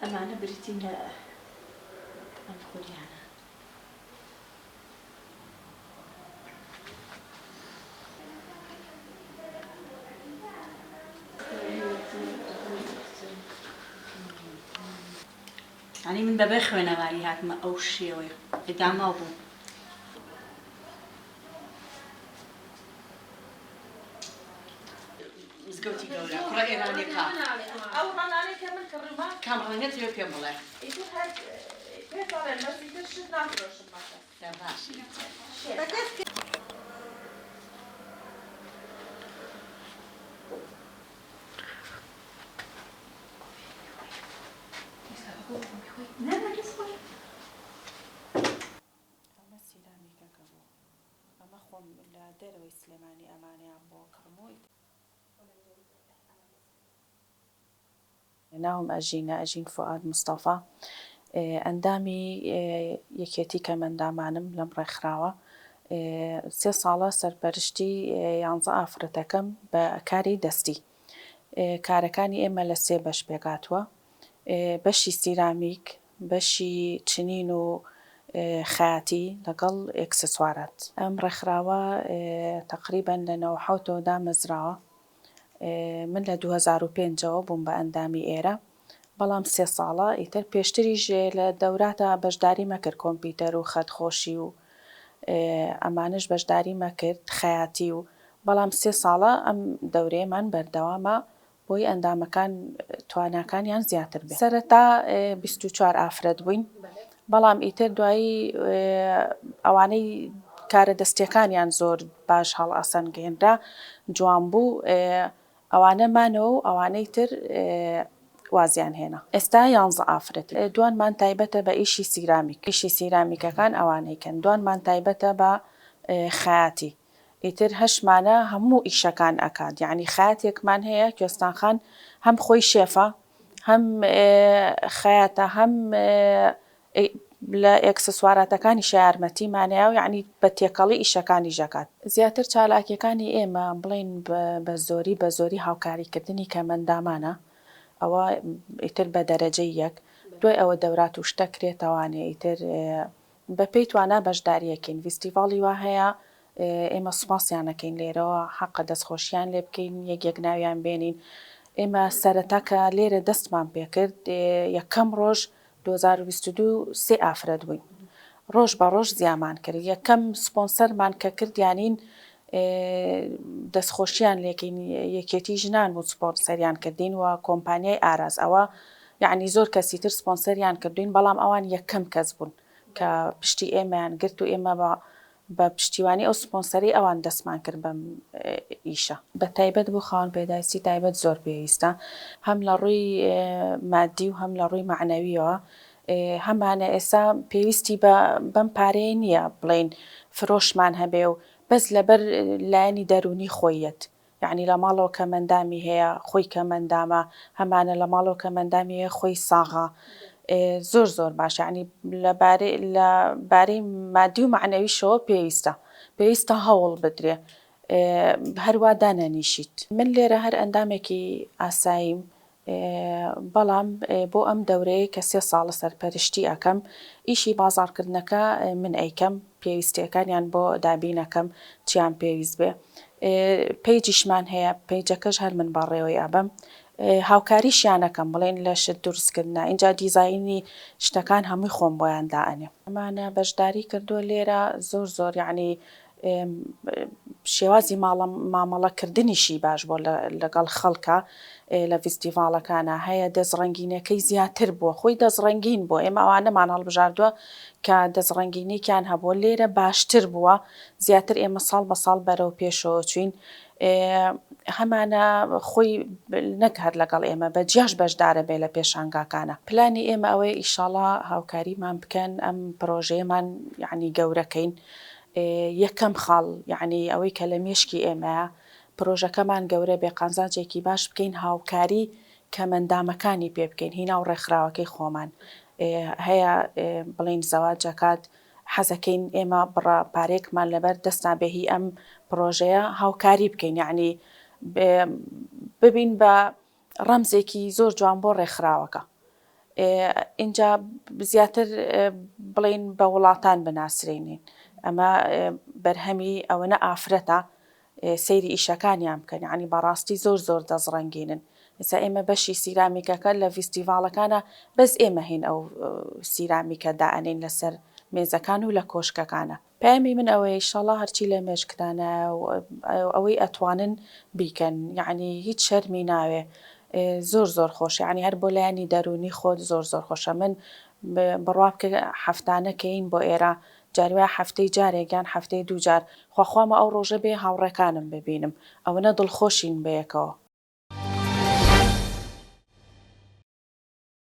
ئەمانە بریتین لە ئەم خوریانە. یانی من بەبێ خوێنەواری هاتمە ئەو شێوەیە داماو بووم. مزگەوتی گەورە کوڕە ئێرانیەکە. ئەو ڕەنگانەی کە من کڕیومە. کام ڕەنگەت هەیە پێم بڵێ. ئیتر هەر پێت ئەڵێم بەس ئیتر شت نافرۆشم بە کەس. دە باشە. ئەمە سیرامیکەکە بوو. ئەمە خۆم لە دەرەوەی سلێمانی ئەمانەیان بۆ کڕم و ئیتر. ناوم ئەژینە، ئەژین فوئاد مستەفا، ئەندامی یەکێتی کەمئەندامانم لەم ڕێکخراوە. سێ ساڵە سەرپەرشتی یانزە ئافرەتەکەم بە کاری دەستی. کارەکانی ئێمە لە سێ بەش پێکهاتووە، بەشی سیرامیک، بەشی چنین و خەیاتی لەگەڵ ئێکسسوارات. ئەم ڕێکخراوە تەقریبەن لە نەوەحەوتەوە دامەزراوە، من لە 2005 ەوە بووم بە ئەندامی ئێرە، بەڵام سێ ساڵە، ئیتر پێشتریش لە دەوراتا بەشداریمە کرد کۆمپیوتەر و خەت خۆشی و ئەمانەش بەشداریمە کرد خەیاتی و بەڵام سێ ساڵە ئەم دەورەیەمان بەردەوامە بۆی ئەندامەکان تواناکانیان زیاتر بێ. سەرەتا 24 ئافرەت بووین، بەڵام ئیتر دوایی ئەوانەی کارە دەستیەکانیان زۆر باش هەڵئەسەنگێنرا جوان بوو ئەوانە مانەوە و ئەوانەی تر وازیان هێنا. ئێستا یانزە ئافرەتین. دوانمان تایبەتە بە ئیشی سیرامیک، ئیشی سیرامیکەکان ئەوانەی کەن. دوانمان تایبەتە بە خەیاتی. ئیتر هەشمانە هەموو ئیشەکان ئەکات. یەعنی خەیاتێکمان هەیە کوێستان خان هەم خۆی شێفە، هەم خەیاتە، هەم لە ئێکسسواراتەکانیشا یارمەتیمان هەیە و یەعنی بە تێکەڵی ئیشەکانیش ئەکات. زیاتر چالاکیەکانی ئێمە بڵێین بە زۆری بە زۆری هاوکاریکردنی کەمئەندامانە ئەوە ئیتر بە دەرەجەی یەک دوای ئەوە دەورات و شتە کرێتەوانێ ئیتر بە پێی توانا بەشداریەکەین ڤیستیڤاڵی وا هەیە ئێمە سوپاسیان ئەکەین لێرەوە حەقە دەستخۆشیان لێ بکەین یەک یەک ناویان بێنین ئێمە سەرەتا کە لێرە دەستمان پێکرد یەکەم ڕۆژ 2022 سێ ئافرەت بووین ڕۆژ بە ڕۆژ زیامان کرد یەکەم سپۆنسەرمان کە کردیانین دەستخۆشیان لێکەین یەکێتی ژنان بوو سپۆنسەریان کردین و کۆمپانیای ئاراز ئەوە یعنی زۆر کەسی تر سپۆنسەریان کردوین بەڵام ئەوان یەکەم کەس بوون کە پشتی ئێمەیان گرت و ئێمە بە بە پشتیوانی ئەو سپۆنسەرەی ئەوان دەستمان کرد بەم ئیشە. بە تایبەت بۆ خاوەن پێداویستی تایبەت زۆر پێویستە هەم لە ڕووی مادی و هەم لە ڕووی مەعنەویەوە هەمانە ئێستا پێویستی بە بەم پارەیە نییە بڵێین فرۆشمان هەبێ و بەس لەبەر لایەنی دەروونی خۆیەت یەعنی لە ماڵەوە کەمئەندامی هەیە خۆی کەمئەندامە هەمانە لە ماڵەوە کەمئەندامی هەیە خۆی ساغە زۆر زۆر باش یەعنی لە بارەی لە بارەی مادی و مەعنەویشەوە پێویستە پێویستە هەوڵ بدرێ هەروا دانەنیشیت. من لێرە هەر ئەندامێکی ئاساییم بەڵام بۆ ئەم دەورەیەی کە سێ ساڵە سەرپەرشتی ئەکەم ئیشی بازاڕکردنەکە من ئەیکەم پێویستیەکانیان بۆ دابین ئەکەم چیان پێویست بێ پەیجیشمان هەیە پەیجەکەش هەر من بەڕێوەی ئەبەم هاوکاریشیان ئەکەم بڵێن لە شت دروستکردنا ئینجا دیزاینی شتەکان هەمووی خۆم بۆیان دائەنێم. ئەمانە بەشداری کردووە لێرە زۆر زۆر یەعنی شێوازی مامەڵە کردنیشی باش بووە لەگەڵ خەڵکا لە ڤیستیڤاڵەکانا هەیە دەست ڕەنگینەکەی زیاتر بووە خۆی دەست ڕەنگین بووە ئێمە ئەوانەمان هەڵبژاردووە کە دەست ڕەنگینێکیان هەبووە لێرە باشتر بووە زیاتر ئێمە ساڵ بە ساڵ بەرەو پێشەوە چوین هەمانە خۆی نەک هەر لەگەڵ ئێمە بە جیاش بەشدارە بێ لە پێشانگاکانە پلانی ئێمە ئەوەیە ئیشاڵا هاوکاریمان بکەن ئەم پرۆژەیەمان یعنی گەورەکەین یەکەم خاڵ یەعنی ئەوەی کە لە مێشکی ئێمەیە پرۆژەکەمان گەورە بێ قازانجێکی باش بکەین هاوکاری کەمەندامەکانی پێ بکەین هی ناو ڕێکخراوەکەی خۆمان هەیە بڵین زەواج ئەکات حەزەکەین ئێمە بڕە پارێکمان لەبەر دەستا بێ هی ئەم پرۆژەیە هاوکاری بکەین یەعنی ببین بە ڕەمزێکی زۆر جوان بۆ ڕێکخراوەکە. ئینجا زیاتر بڵێین بە وڵاتان بناسرێنین ئەمە بەرهەمی ئەوەنە ئافرەتە سەیری ئیشەکانیان بکەن یانی بەڕاستی زۆر زۆر دەستڕەنگینن ئێستا ئێمە بەشی سیرامیکەکە لە ڤیستیڤاڵەکانە بەس ئێمە هین ئەو سیرامیکە دائەنێین لەسەر مێزەکان و لە کۆشکەکانە. پەیامی من ئەوەیە ئیشەڵا هەرچی لە مێشکتانە ئەوەی ئەتوانن بیکەن یەعنی هیچ شەرمی ناوێ زۆر زۆر خۆشە یەعنی هەر بۆ لایەنی دەروونی خۆت زۆر زۆر خۆشە من بڕوا بکە هەفتانە کەین بۆ ئێرە جاری وایە هەفتەی جارێک یان هەفتەی دووجار خواخوامە ئەو ڕۆژە بێ هاوڕێکانم ببینم ئەوەنە دڵخۆشین بەیەکەوە.